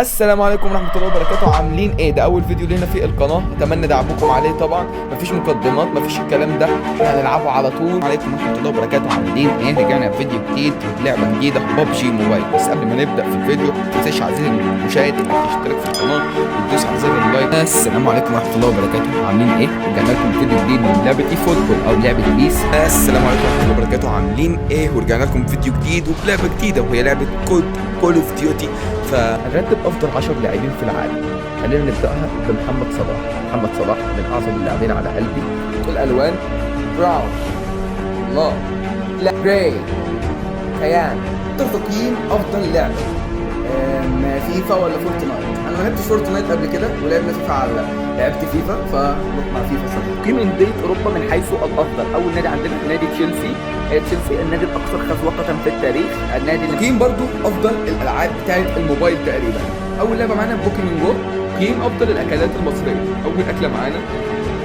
السلام عليكم ورحمة الله وبركاته. عاملين ايه؟ ده اول فيديو لينا في القناة، اتمنى دعمكم عليه. طبعا مفيش مقدمات، مفيش الكلام ده، احنا هنلعبه على طول. عليكم ورحمة الله وبركاته، عاملين ايه؟ رجعنا بفيديو جديد وبلعبة جديدة ببجي موبايل. بس قبل ما نبدأ في الفيديو متنساش عزيزي المشاهد انك تشترك في القناة وتدوس على زر ال like. السلام عليكم ورحمة الله وبركاته، عاملين ايه؟ رجعنا لكم فيديو جديد من لعبة eFootball او لعبة PES. السلام عليكم ورحمة الله وبركاته، عاملين ايه؟ ورجعنا لكم فيديو جديد وبلعبة جديدة وهي لعبة Call of Duty. فهنرتب افضل 10 لاعبين في العالم. خلينا نبداها بمحمد صلاح. محمد صلاح من اعظم اللاعبين على قلبي. الالوان brown، لا لا، gray، cyan. تقييم افضل لعبه فيفا ولا فورتنايت؟ انا ما لعبتش فورتنايت قبل كده ولعبنا فيفا على لعبت فيفا، فنروح مع فيفا صراحه. تقييم أندية أوروبا من حيث الأفضل. أول نادي عندنا نادي تشيلسي. تشيلسي النادي الأكثر خزوقة في التاريخ، النادي اللي تقييم برضو افضل الالعاب بتاعت الموبايل تقريبا. اول لعبه معانا بوكيمون جو. تقييم افضل الاكلات المصريه. اول اكله معانا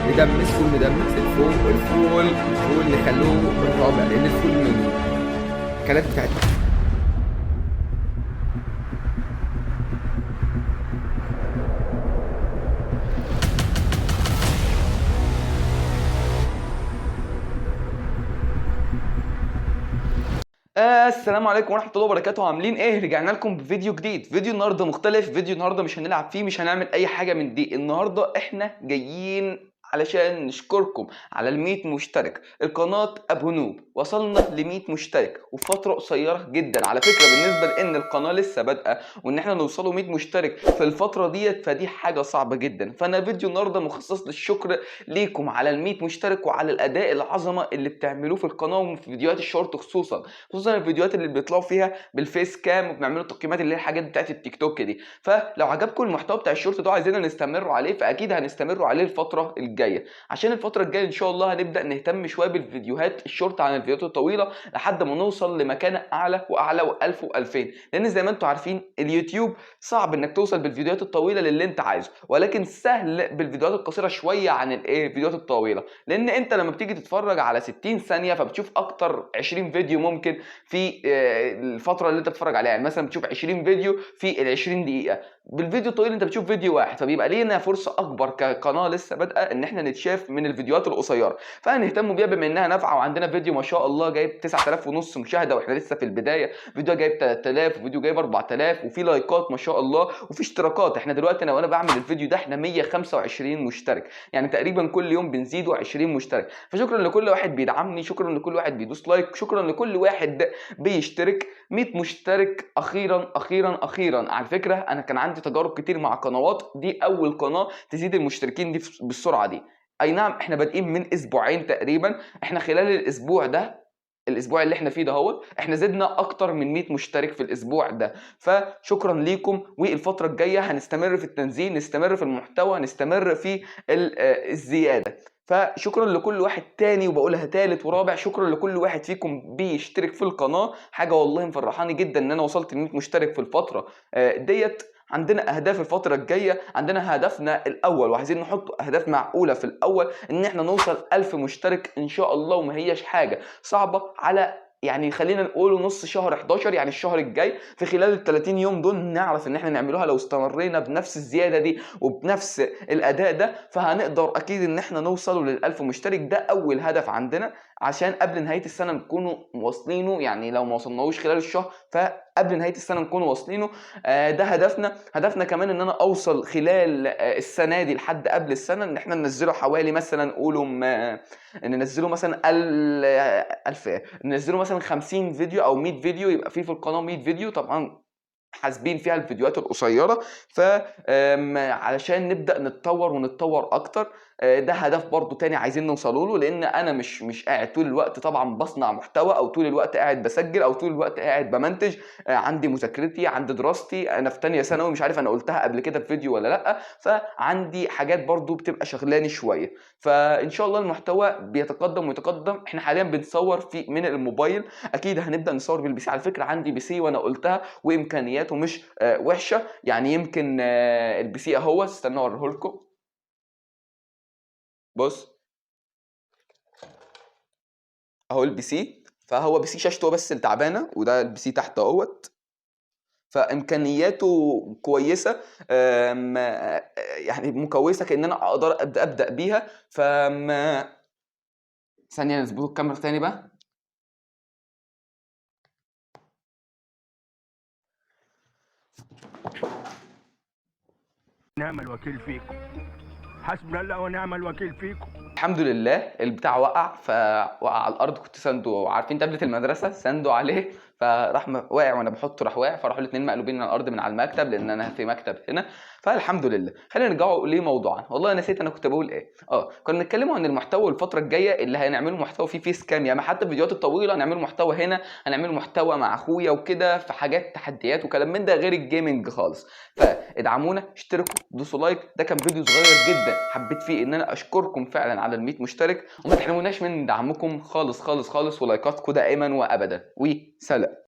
مدمس، فول مدمس. الفول الفول الفول نخلوه الرابع لان الفول من الاكلات بتاعتنا. السلام عليكم ورحمة الله وبركاته، عاملين ايه؟ رجعنا لكم بفيديو جديد. فيديو النهارده مختلف، فيديو النهارده مش هنلعب فيه، مش هنعمل اي حاجة من دي. النهارده احنا جايين علشان نشكركم على ال100 مشترك. القناة ابو نوب وصلنا ل100 مشترك وفي فترة قصيرة جدا. على فكرة بالنسبة لان القناة لسه بادئة وان احنا نوصلوا 100 مشترك في الفترة ديت فدي حاجة صعبة جدا. فانا فيديو النهارده مخصص للشكر ليكم على ال100 مشترك وعلى الاداء العظمة اللي بتعملوه في القناة وفي فيديوهات الشورت، خصوصا الفيديوهات اللي بيطلعوا فيها بال face cam وبنعملوا تقييمات اللي هي الحاجات بتاعت التيك توك دي. فلو عجبكم المحتوى بتاع الشورت ده وعايزين نستمروا عليه فاكيد هنستمروا عليه الفترة الجاية، عشان الفترة الجاية ان شاء الله هنبدا نهتم شوية بالفيديوهات الشورت عن الفيديوهات الطويلة لحد ما نوصل لمكانه اعلى واعلى و1000 و2000. لان زي ما انتم عارفين اليوتيوب صعب انك توصل بالفيديوهات الطويلة للي انت عايزه، ولكن سهل بالفيديوهات القصيرة شوية عن الايه الفيديوهات الطويلة. لان انت لما بتيجي تتفرج على 60 ثانية فبتشوف اكتر 20 فيديو ممكن في الفترة اللي انت بتتفرج عليها. يعني مثلا بتشوف 20 فيديو في ال 20 دقيقة. بالفيديو الطويل انت بتشوف فيديو واحد، فبيبقى لينا فرصة اكبر كقناه لسه بادئه ان احنا نتشاف من الفيديوهات القصيرة، فهنهتم بيها بما انها نافعة. وعندنا فيديو ما شاء الله جايب 9000 ونص مشاهده واحنا لسه في البداية، فيديو جايب 3000 وفيديو جايب 4000 وفي لايكات ما شاء الله وفي اشتراكات. احنا دلوقتي انا وانا بعمل الفيديو ده احنا 125 مشترك، يعني تقريبا كل يوم بنزيدوا 20 مشترك. فشكرا لكل واحد بيدعمني، شكرا لكل واحد بيدوس like، شكرا لكل واحد بيشترك. 100 مشترك اخيرا اخيرا اخيرا. على فكرة انا كان عندي تجارب كتير مع قنوات، دي اول قناة تزيد المشتركين دي بالسرعة دي. اي نعم احنا بادئين من اسبوعين تقريبا، احنا خلال الاسبوع ده، الاسبوع اللي احنا فيه ده هو احنا زدنا اكتر من 100 مشترك في الاسبوع ده. فشكرا ليكم، والفترة الجاية هنستمر في التنزيل، نستمر في المحتوى، نستمر في الزيادة. فشكرا لكل واحد تاني، وبقولها تالت ورابع، شكرا لكل واحد فيكم بيشترك في القناة. حاجة والله مفرحاني جدا ان انا وصلت ل 100 مشترك في الفترة ديت. عندنا اهداف الفترة الجاية، عندنا هدفنا الاول وعايزين نحط اهداف معقولة في الاول ان احنا نوصل 1000 مشترك ان شاء الله، وما هيش حاجة صعبة على يعني خلينا نقول نص شهر 11، يعني الشهر الجاي في خلال ال 30 يوم دول نعرف ان احنا نعملوها. لو استمرينا بنفس الزيادة دي وبنفس الاداء ده فهنقدر اكيد ان احنا نوصل لل 1000 مشترك. ده اول هدف عندنا عشان قبل نهاية السنة نكونوا واصلينه، يعني لو ما وصلناهوش خلال الشهر فقبل نهاية السنة نكونوا واصلينه. ده هدفنا. هدفنا كمان ان انا اوصل خلال السنة دي لحد قبل السنة ان احنا ننزله حوالي مثلا قولوا ننزله مثلا 1000، ننزله مثلا 50 فيديو او 100 فيديو، يبقى في القناة 100 فيديو طبعا حاسبين فيها الفيديوهات القصيرة. ف علشان نبدا نتطور ونتطور اكتر. ده هدف برضو تاني عايزين نوصله له، لان انا مش قاعد طول الوقت طبعا بصنع محتوى او طول الوقت قاعد بسجل او طول الوقت قاعد بمنتج. عندي مذاكرتي، عندي دراستي، انا في تانية ثانوي، مش عارف انا قلتها قبل كده في فيديو ولا لا، فعندي حاجات برضو بتبقى شغلاني شوية. فان شاء الله المحتوى بيتقدم ويتقدم. احنا حاليا بنصور في من الموبايل، اكيد هنبدا نصور بال PC. على فكرة عندي PC وانا قلتها وامكانياته مش وحشة، يعني يمكن ال PC اهو، استنوا اوريهولكم. بص اهو ال PC، فهو PC شاشته بس اللي تعبانة، وده ال PC تحت اهوت. فامكانياته كويسه، يعني مكوسه كان انا اقدر ابدا بيها. ف ثانية نظبط الكاميرا تاني بقى. نعم الوكيل فيكم، حسبنا الله ونعم الوكيل فيكم. الحمد لله البتاع وقع، فوقع على الارض، كنت سنده، عارفين تابلت المدرسه، سنده عليه فراح واقع، وانا بحطه راح واقع، فراحوا الاثنين مقلوبين على الارض من على المكتب، لان انا في مكتب هنا. فالحمد لله. خلينا نرجعوا لموضوعنا، والله نسيت انا كنت بقول ايه. كنا بنتكلموا عن المحتوى الفترة الجاية اللي هنعمله محتوى فيه face cam، يعني حتى الفيديوهات الطويلة هنعمله محتوى هنا، هنعمله محتوى مع اخويا وكده، في حاجات تحديات وكلام من ده غير ال gaming خالص. فادعمونا، اشتركوا، دوسوا like. ده كان فيديو صغير جدا حبيت فيه ان انا اشكركم فعلا على ال 100 مشترك، وما تحرموناش من دعمكم خالص خالص خالص، ولايكاتكم دائما وابدا. وسلام.